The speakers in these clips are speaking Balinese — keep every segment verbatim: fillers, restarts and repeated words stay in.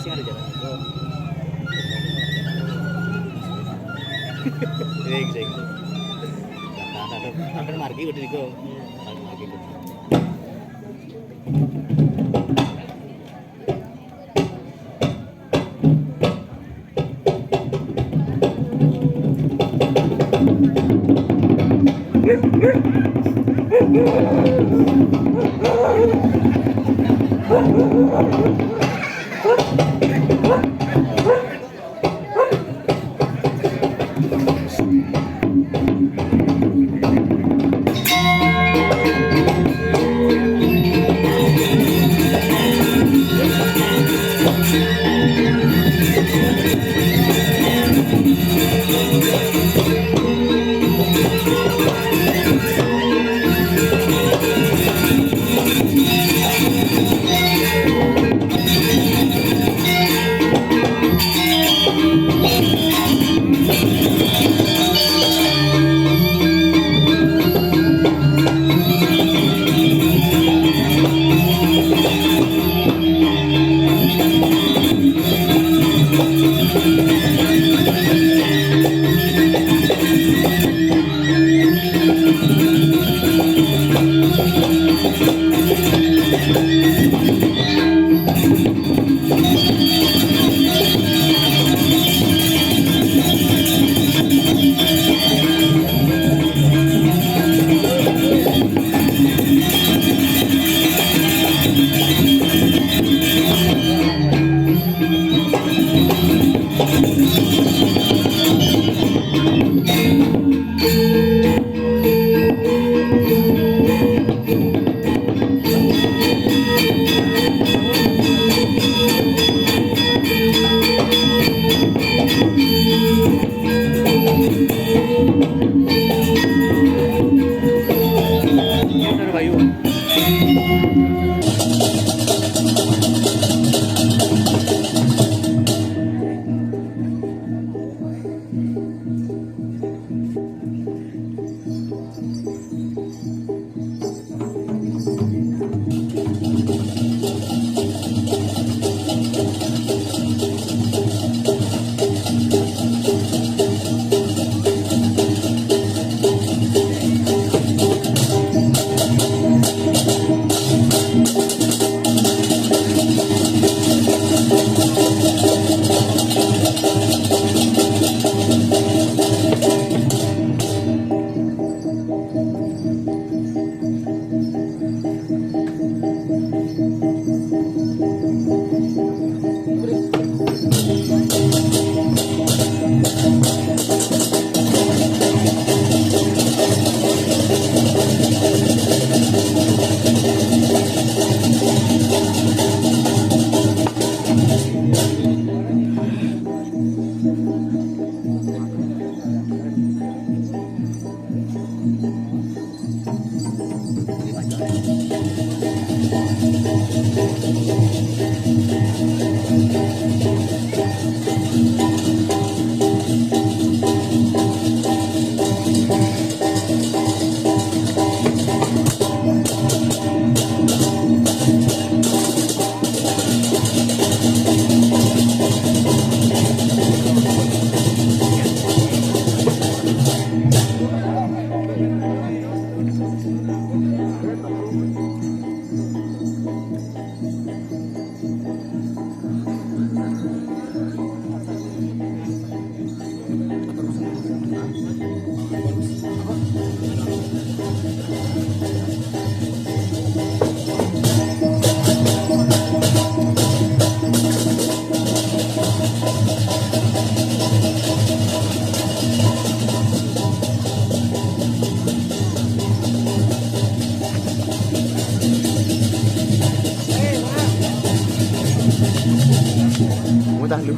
Sing ada jalan. Sing, sing. Nah, nah, nah, hampir margi udah niku. Hampir margi udah. Mudah lu.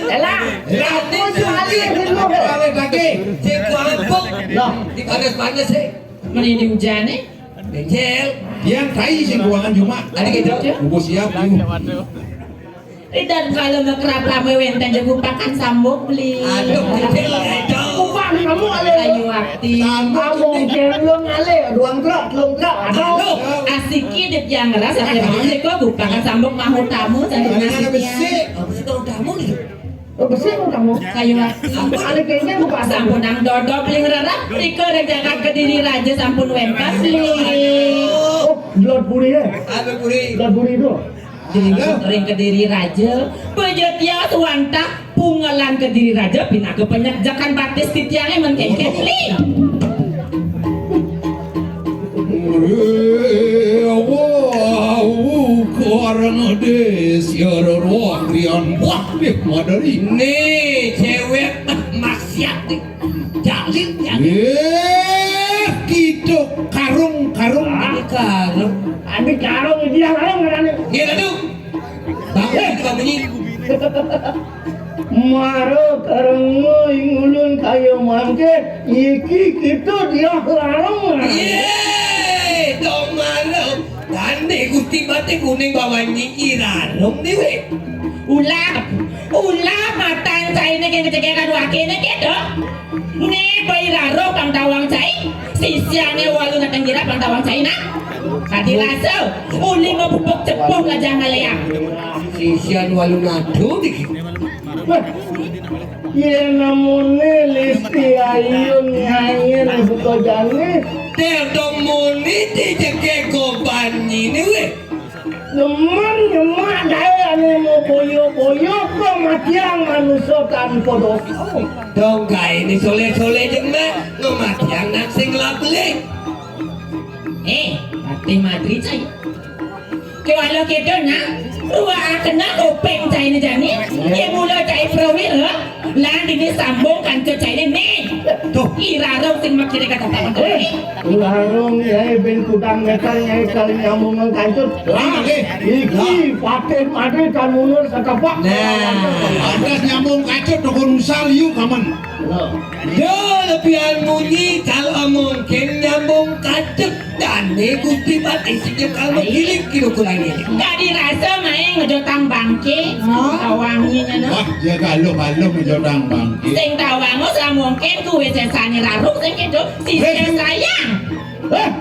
Elah, aku sekali dulu. Sekali lagi. Sing kuampuk. Loh. Dipanas-panas, eh. Meni diujani. Benjel. Yang tai sing ruangan cuma. Tadi gitu. Buku siap, yuk. Ridang kala mekrab lame wenten jago pakan sambung beli. Aduh, kecil, aduh. Upah kamu ale. Ayu akti. Sambung. Kamu jemblong ale, ruang truk, telung truk, aduh. Aduh. Asiki dit yang ngeras, ada beli kok, pakan sambung mahu tamu, saya. Ada nasi besi. Oh, besi tamu nih. Oh, besi kamu. Kayu akti. Ale kayaknya buka sampun nang dodo beli ngerarap, riko rejakan Kediri Raja sampun wenten beli. Oh, Lord Puri ya? Aduh, Puri. Lord Puri itu. Ring Kediri Raja, bejo tiang suwantah pungelan Kediri Raja pinaka penyekjakan batis titiange men kengken li. Wau karang des yara roh rian wah deh madari. Nih, cewek maksiat nih. Jalin, jalin. Eh, kita karung, karung. Ah, karung. Ambil karung, dia karung, karung. Iya, aduh. Bangun, eh, bangun ini. Mara kareng ngulun kaya mangke, iki kita dia karung. Ye, dong marem. Dane Gusti Batik kuning bawangi irarung niwe. Ulah, ulah matan caine kene cekekan wakene kedo. Ne bai raro pang tawang cai, sisiane walu natang gira pang tawang cai nak. Kadi rasa, uli mabubuk cepuh gajah ngaleak. Sisian walu nadu niki. Wah, yen namune Listi Ayun nyanyen buka jane. Terdong muni dijege goban ngene weh. Nemen nyemak dae ane mau boyo-boyo kok matiang manusa tanpa dosa. Dong gaene soleh-soleh jemek, ngematiang nang sing labling. Eh, ati madri cai. Kewala kedo nah, ruwakna kuping caine jani. Ye mula cai prawira. Lan dini sambung kancut caine nih. Tuh. Irarung sing makire kata apa? Eh, larung ya ben kudang metal ya kali nyambung kancut. Lah, eh. Iki paten made kan mundur setapak. Nah, atas nyambung kancut toko nusal yuk kaman. Loh. Yo, lebihan munyi kalau mungkin nyambung kancut. Dane Gusti Patih sing nyekel menggiling kira kurang ini. Gak dirasa main ngejotang bangke, oh. Tawanginya no. Wah, ya kalau-kalau ngejotang bangke. Sing tawangu samungkin kuwe sesane rarung sing kedo, sing eh. Sayang. Eh.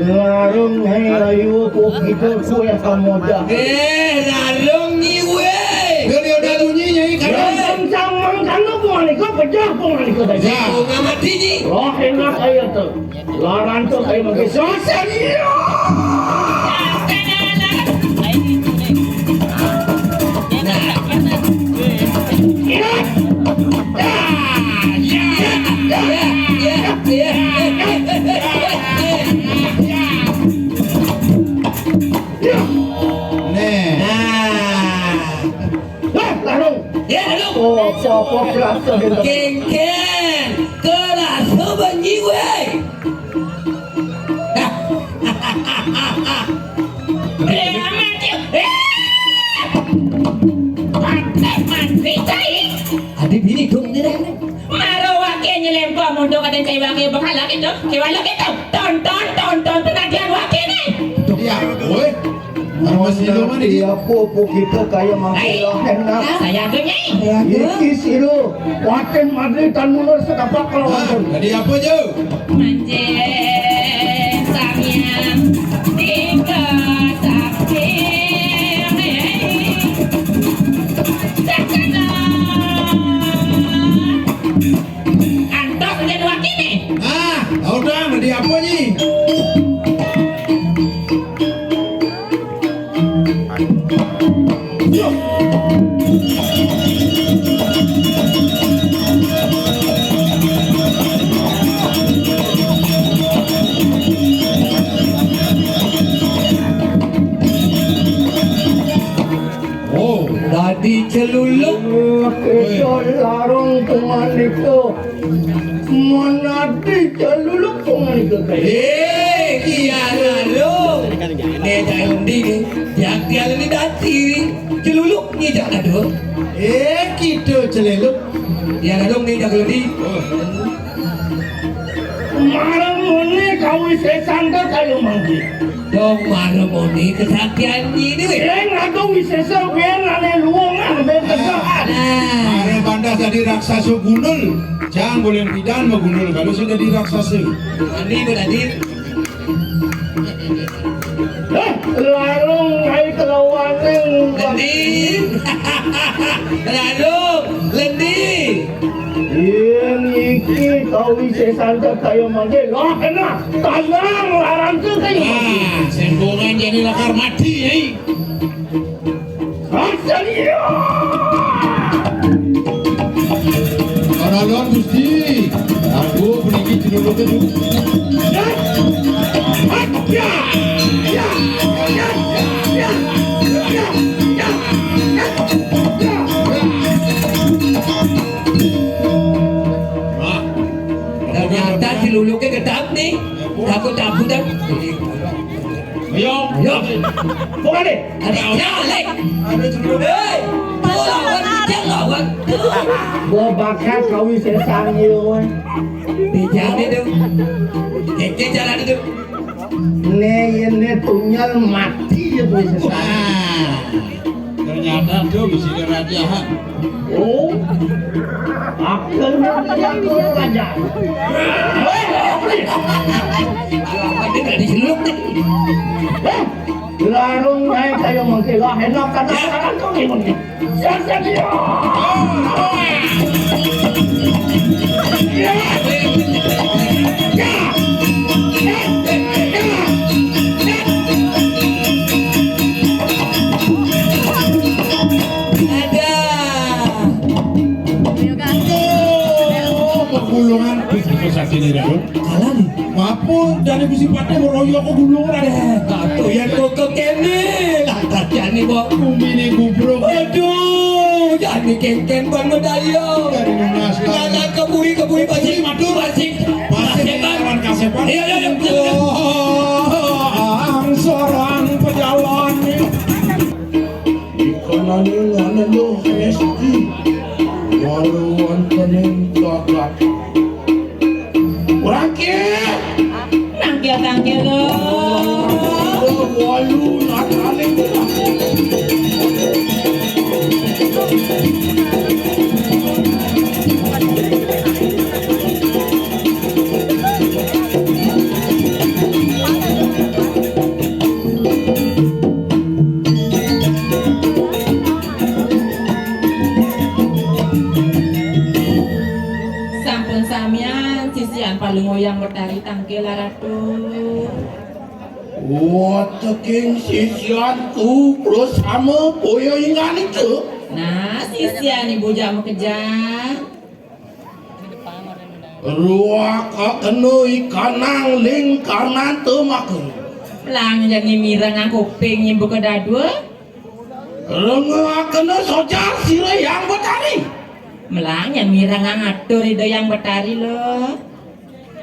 Larung nyai ayu kok kita kuwe kamoda. Eh, larung nyiwe. Dia dia udah bunyi nyai kan. Samang kamu kok manika pecah kok manika tadi. Ya. Kok ngamati nyi. Roh enak ayo tuh. Larantuk ayo mengke selesai. Nih. Nah. Wah, larung. Ya, larung. Oh, apa-apa kerasa gitu. Kengken, kerasa bengi weh. Eh, amat ya. Eh! Mati, mati, cai. Adi bini dong ni deh. Maro wake nyelempok mundur kadang cai wake bakal lagi tu. Kewala gitu. Tonton, tonton penadian wake ni. Iya, woi. Apa sih lu, Mani? Iya, apa, apa kita kaya mangké lah, enak. Saya aja, Nyai. Saya aja. Iki sih lu, waten madri tan mundur setapak kalau waten. Jadi apa, Jo? Mancing samyang tiga sakti. Sakana. Antos dan wakini. Ah, udah, jadi apa, Nyi? Oh, dadi celuluk. Kita larung panganika. Menadi celuluk panganika kaya. Eh, iya, larung. Né, dadi, jak dia ni dadi. Celuluk ni jak ado. Eh, kita celuluk. Iya, larung ni jak dadi. Marang muni kawisésan ka kaya mangké. Dong marang muni kesaktian ini wé. Yén ada wisésa, yén ané luwungan, ben tegahan. Nah. Aré pantas dadi raksasa gundul. Jang boleh pidan magundul kalau sudah dadi raksasa. Ani berarti. Hah, larung kai kelawaning. Lendi. Larung, lendi. Yén iki kawisésan kaya mangké, lah kena tandang larang ke kaya mangké. Ah, sembungan jadi lakar mati, Nyai. Raksasa. Ora lon, Gusti. Aku puniki jenengan kedu. Ya. Ya. Ya. Ternyata si Luluké gedang nih. Takut-takutan. Ayo. Ayo. Bukan nih. Ada jalek. Ada celuluk. Hei, lawan, dia lawan. Gua bakal kawisésan yo. Di jalan itu. Keke jalan itu. Né, yén né tunyal mati ya kawisésan. Wah. Ternyata dia bisa kerajaan. Oh, akhirnya dia ke kerajaan. Apa dia dari seluk nih? Eh, larung naik kayu mengkilah, enak kata orang tuh gimana? Siap, siap, siap. Ya. Ya. Ya. Ya. Ada. Oh, pegulungan. Bisa sakit ini, Dun. Kalah nih. Maaf, Pun. Dari bisi patah meroyok ke gunung, Raden. Eh, tak tuh ya, kok ke kene. Lah, tak jadi, Bok. Bumi ini gubruk. Aduh, jadi kengkeng ban medaya. Dari lunas. Lah, lah, keburi, keburi, pasti, pasti, pasti, kawan kasepan. Iya, iya, iya. Wah, seorang pejalan. Ikanane ngene lho, Resti. Walu wontening jagat. Wake! Nangkil-nangkil lho. Walu nataling. Sampun samian sisian palungguh Hyang Betari tangkil Ratu. Wateking sisianku prasama boya inganika. Nah, sisian ibu jak makejang. Ruwakakena ikanang ling karnanta maka. Lang jani mireng kuping nyimbuka dadua. Rengehakena sojar sira Hyang Betari. Melang yen mireng ngatur Ida Hyang Betari lo.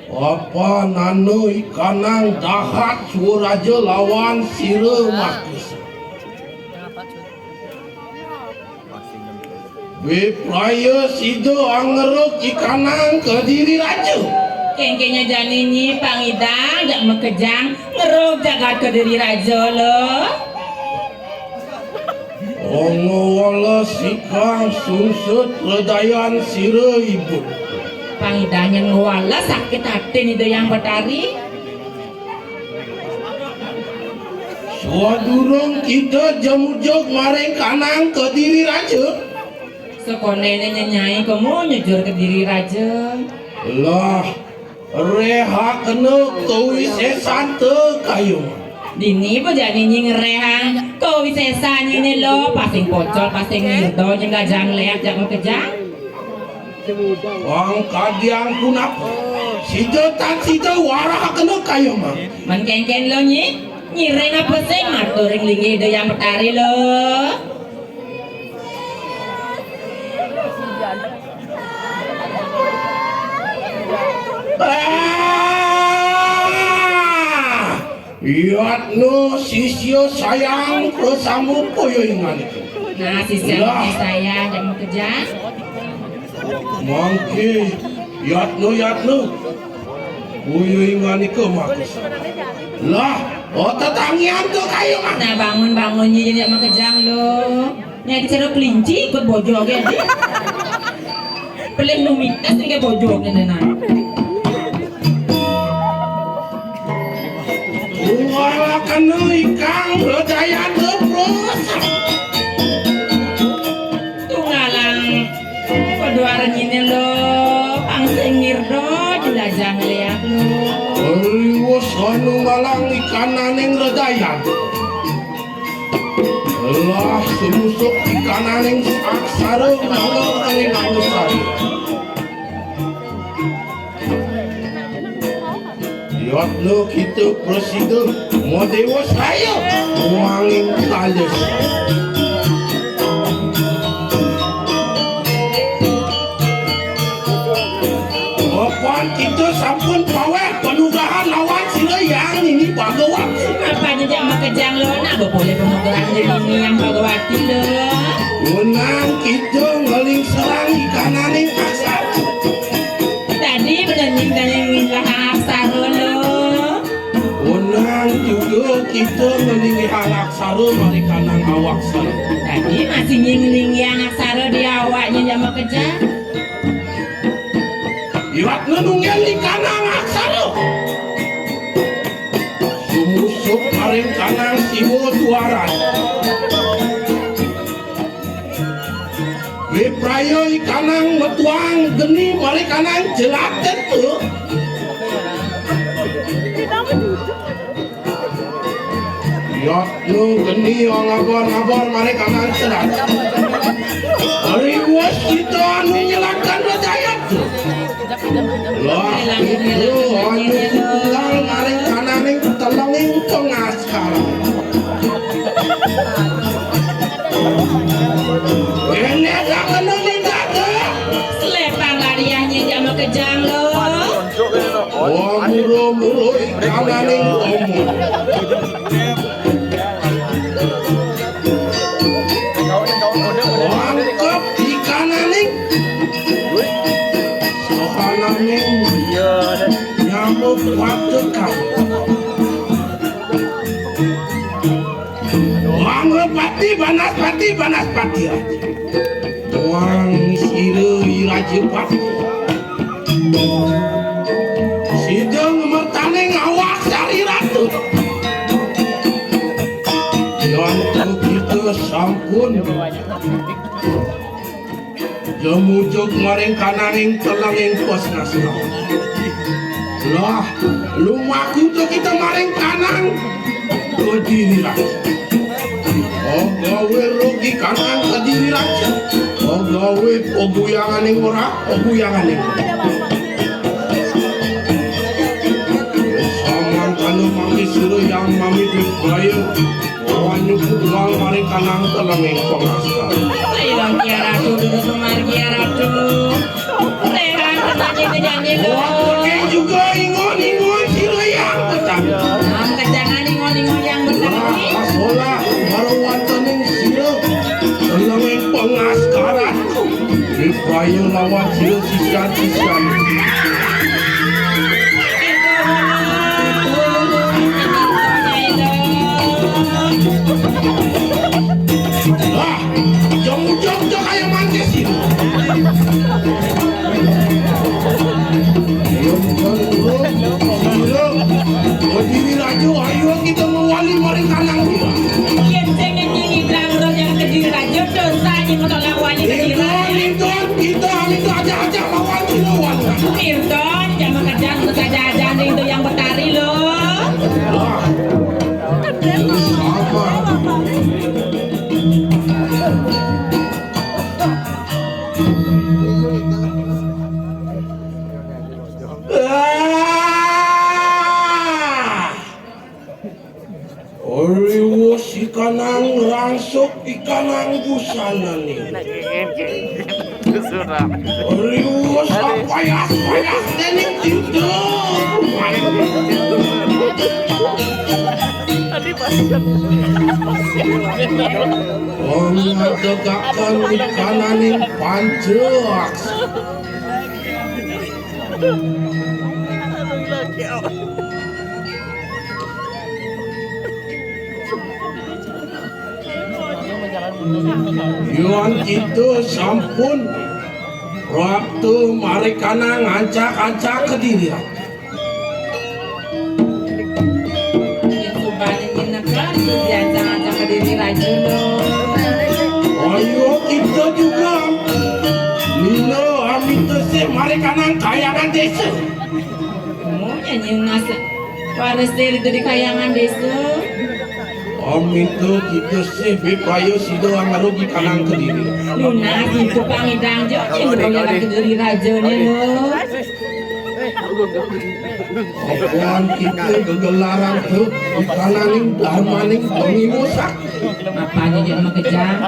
Apa nano ikanang dahat Suwaraja lawan sira Makis. Wipraya sida angeruk ikanang Kediri Raja. Kengkenya jani nyi pangidang jak makejang ngeruk jagat Kediri Raja lo. Angga welas ikang sungsut redayan sira, Ibu. Pang Ida nyén ngwala sakit atin Ida Hyang Betari. Sadurung kita jemujug maring kanang Kediri Raja. Sakonéné nyenyai kemu nyujur Kediri Raja. Lah, réhakena kawisésanta kayuh. Dini bajani nying réhang kawisésan nyine lo, pasing pocol, pasing ngirda, nying gajang léak, jak makejang. Pang kadiang punapa? Sida tan sida warahakena kayuh, Mang. Men kénkén lo, Nyi? Ngiring apa sing matur ring linggih Ida Hyang Betari lo? Ah! Yatna sisya sayang prasama puyuinganika. Nah, sisya sayang, jak makejang. Mangké yatna-yatna puyuinganika makusa. Lah, oh, tetangian to kayuh, Mang. Nah, bangun, bangun, Nyi, jak makejang lo. Né dicara kelinci ikut bojogé, Nyi. Pelih numitas nika bojogé, nah. Tunggalakena ikang redayan terus. Tunggalang paduara nyine lo, pang sing ngirda, jelajah ngléak lo. Riwus nunggalang ikananing redayan. Lah sumusuk ikananing aksara mula ring Awasari. Yatna kita prasida madéwa saya muanging kalis. Apan kita sampun paweh panugrahan lawan sira Hyang Nini Bhagawati. Apa aja jak makejang lo, nak bepoleh panugrahan Nini Hyang Bhagawati lo. Wenang kita ngelingserang ikananing aksara. Tadi benening tanya ngilah aksara lo. Wenang juga kita ngelinggihang aksara mari kanang awaksara. Tadi masih ngelinggihang aksara di awaknya jak makejang. Iwak nunggil ikanang aksara. Sumusup maring kanang siwa tuaran. Wipraya ikanang metuang geni maring kanang jelaten tu. Yatna geni ngabor-ngabor maring kanang celat. Riwus kita anu nyelatkan rajayat. Lah, itu anu tunggal maring kananing telenging pengaskara. Ini tak kena minta ke? Selepang lariahnya jak makejang lo. Oh, muro-muro ikananing omong. Angkep ikananing. Sahananing nyamuk patekan. Mangrepati, Banaspati, Banaspati. Wang sira Iraja Pati. Sida ngemertaning awak Sari Ratu. Yantu kita sampun jemujug maring kananing telenging pesnasna. Lah, lumaku to kita maring kanang Kediri Raja. Agawe rugi kanang Kediri Raja. Agawe peguyanganing ora, peguyanganing ora. Samangkana mami sira Hyang Mami Wipraya. Wanyuku tuang maring kanang telenging pengaskara. Ayo, Kia Ratu, duduk semar, Kia Ratu. Rehan, janji, janji, lo. Wah, oke juga, ingon, ingon, sira Hyang Betari. Nah, kejangan ingon, ingon Hyang Betari. Wah, pas olah, baru wantening sira telenging pengaskara. Wipraya lawan sira sisian-sisian. Wah, Nang rangsuk ikanang busanané. Riwus payas-payas déning tinta. Wong ngadegaken ikananing panca aksa. Yuan kita sampun prapta marekanang ancak-ancak Kediri. Yen sumpah ning nyekel, diancang-ancang Kediri Raja, lho. Ayo kita juga nina amita sih marekanang kayangan desa. Kamu nyanyi ngas. Waris dari Kayangan Desa. Amita kita sih bebaya sida angarugi kanang Kediri. Lunas itu pangidang jo, yen royal Kediri Raja ne, lho. Apan kita gegelaran tu, ikananing darmaning pangiwa sakti. Apanya dia makejang?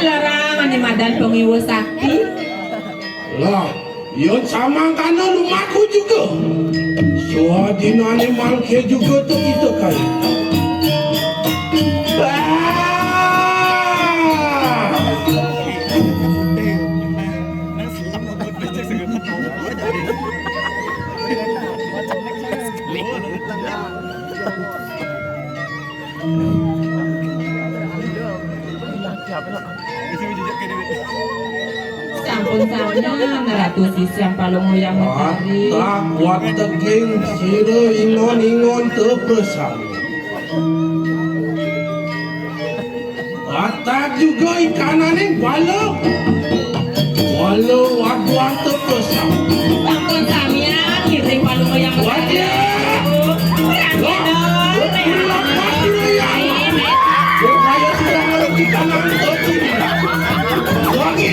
Larang ane madan pangiwa sakti. Lah, yen samangkana lumaku juga. Swadinane mangke juga tu kita kaya. Bah! Sampun samian Ratu Sisyang Palungguh Yang Mentari. Watak wateking sira ingon-ingon tepesan. Watak juga ikanane bala. Bala waduan tepesan. Sampun samian ngiring Palungguh Yang Mentari. Waduh. Lah, lepas dulu ya. Upaya sudah merugikan orang tua. Wangi.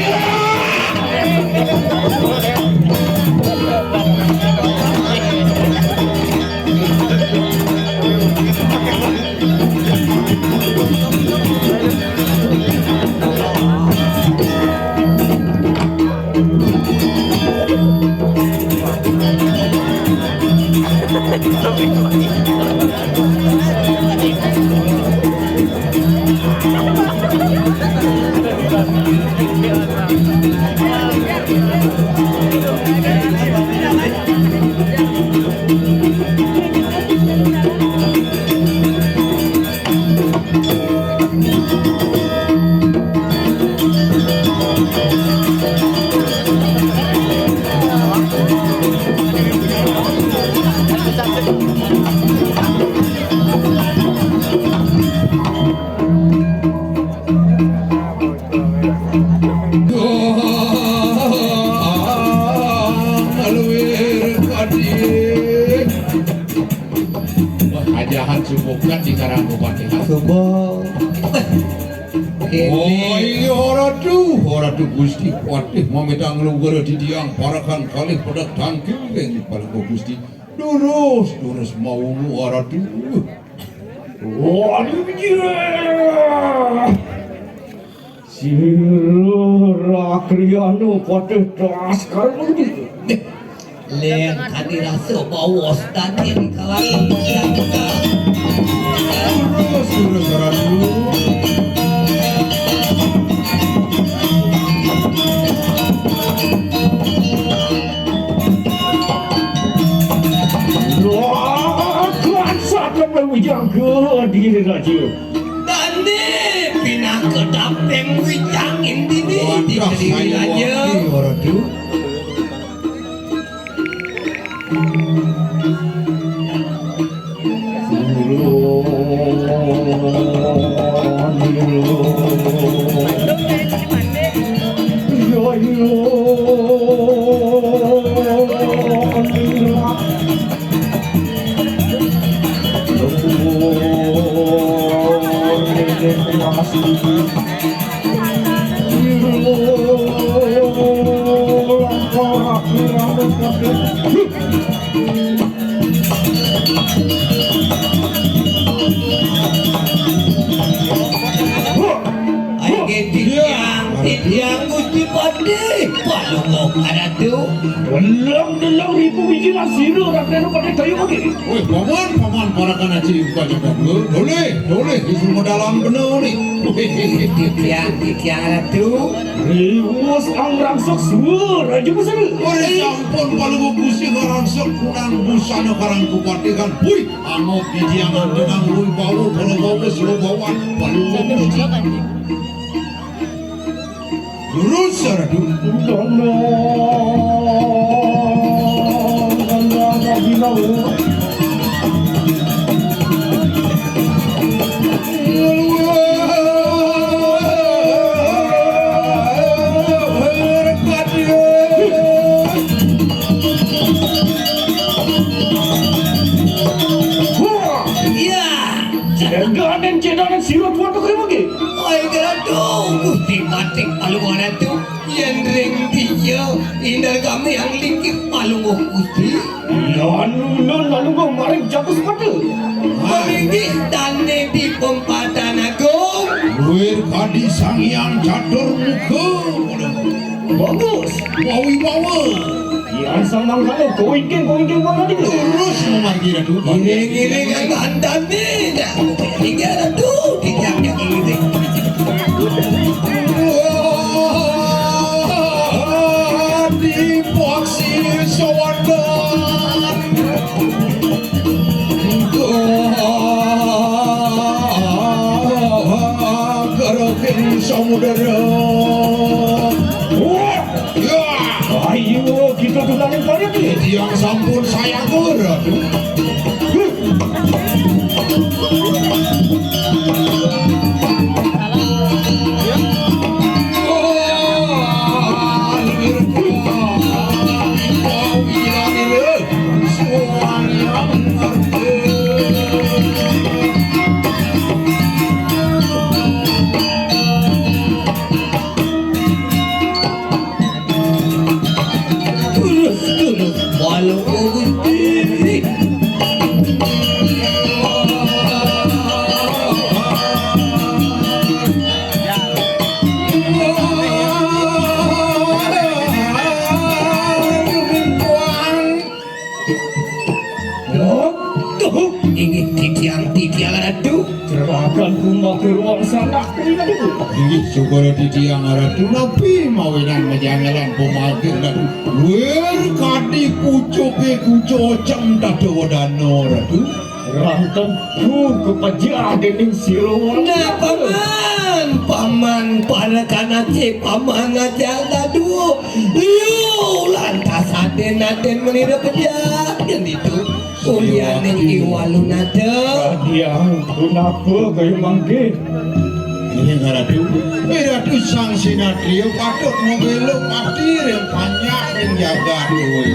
Ajahan subuh kan di Karang Bupati. Subuh. Oh iya, Ratu, Ratu Gusti Patih mamitang luhur di tiang parakan kalih pedek tangkil ing Palungguh Gusti. Durus, durus mau Ratu. Waduh, iya. Sira Kriana Patih Laskar Mudi. Lén kadi rasa bawa standi di kalangan masyarakat. Terus, terus, terus. Wah, kuasa kepewijang ke diri raja. Dandi pinaka daping wijang indini di Kediri Raja. Wah, wah, wah, wah. Ratu. Deleng-deleng ribu biji nasira rakrena pada kayu mangke. Woi, paman, paman, parakan aji buka jagat. Dolih, dolih, disuruh dalam bener nih. Titiang, titiang Ratu. Riwus angrangsuk suwur aja busana. Ora sampun Palungguh Gusti ngrangsuk kunang busana karang kupatihan. Wih, angot didiangan dengan wibawa, Palungguh Gusti wibawa. Palungguh Gusti. Lurus, Ratu. Iya. Cedanen, cedanen sira tuan kok mangke. Oi, aduh, Gusti Patih Palungguh Ratu. Yen ring dia indar kami yang lingkir Palungguh Gusti. Lan nun Palungguh maring jagus mata. Maringgih tane di pempatan agung. Luwir kadi Sang Hyang Catur Muka. Bagus. Bawi bawa. Yan samangkana koingking, koingking pun tadi. Terus memargi Ratu. Ngiring-ngiring yang ganteng nih. Dah, ngiring Ratu, ngiring, ngiring. Wah, di paksi sawandan. Wah, garaking samudra. Wah, ya. Ayo, kita tulaning parian iki. Tiang sampun sayaga, Ratu. Tulus, tulus, walau Gusti. Waduh, inggih titiang, titiang Ratu. Serahkan rumah ke ruang sana, Ratu. Inggih, syukur titiang Ratu, napi mawinan majangelan pemagih Ratu. Wir kadi pucuke kucu oceng dada wedana, Ratu. Rang tentu kepejah dening sira. Nah, paman, paman, para kanace, paman aja dadu. Liu lantas aden-aden menira pejah yen itu. Ulianing iwalunada. Radiang, punapa kaya mangke? Inggih Ratu. Eh, Ratu Sang Sinatria patut mabela pati ring panjak ring jagat kowe.